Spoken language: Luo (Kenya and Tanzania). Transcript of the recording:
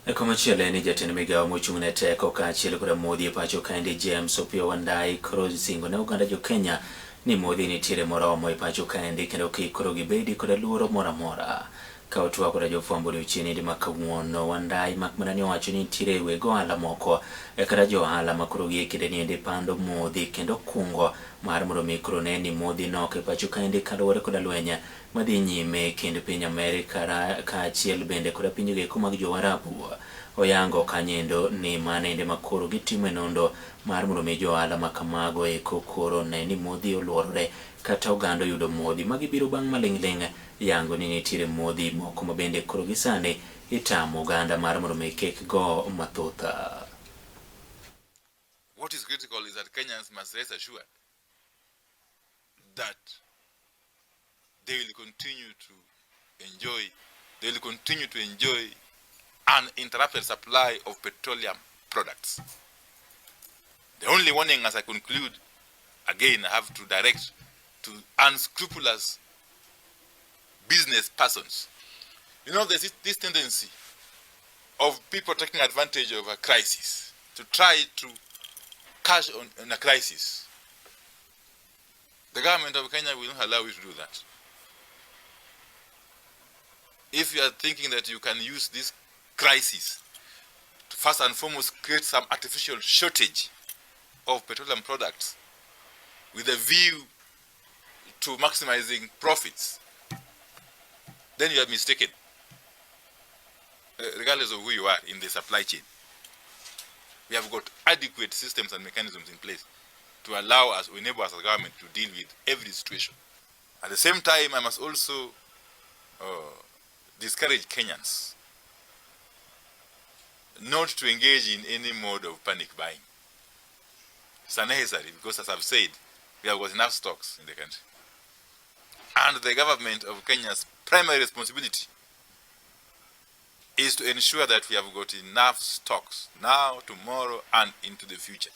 E komachielo en ni jatend migawo mochung' ne teko kaachiel koda modhi e pacho kaendi James Opiyo Wandayi koro osingo ne oganda jo Kenya ni modhi nitiere moromo e pacho kaendi kendo kik koro gibedi koda luoro moro amora. Ka otwak koda jofwambo odiochieng' ma kawuono, Wandayi mak mana ni owacho ni nitiere weg ohala moko e kata jo ohala ma koro gie kinde niendi pando modhi kendo kungo mar mondo mi koro ne ni modhi nok e pacho kaendi kaluwore koda lweny madhi nyime e kind piny Amerika kaachiel bende koda pinjego eko mag Jowarabu. Oyango kanyendo ni mano ende ma koro gitimo e nondo mar mondo mi jo ohala ma kamago eko koro ne ni modhi oluorore kata oganda oyudo modhi. Magi biro bang' maling'ling' yango ni nitiere modhi moko ma bende koro gi sani itamo oganda mar mondo mi kik go mathoth. What is critical is that Kenyans must rest assured that they will continue to enjoy, they will continue to enjoy uninterrupted supply of petroleum products. The only warning as I conclude, again, I have to direct to unscrupulous business persons. You know, there's this tendency of people taking advantage of a crisis to try to cash on a crisis. The government of Kenya will not allow you to do that. If you are thinking that you can use this crisis to first and foremost create some artificial shortage of petroleum products with a view to maximizing profits, then you are mistaken, regardless of who you are in the supply chain. We have got adequate systems and mechanisms in place to allow us, or enable us as a government to deal with every situation. At the same time, I must also discourage Kenyans not to engage in any mode of panic buying. It's unnecessary because, as I've said, we have got enough stocks in the country. And the government of Kenya's primary responsibility is to ensure that we have got enough stocks now, tomorrow, and into the future.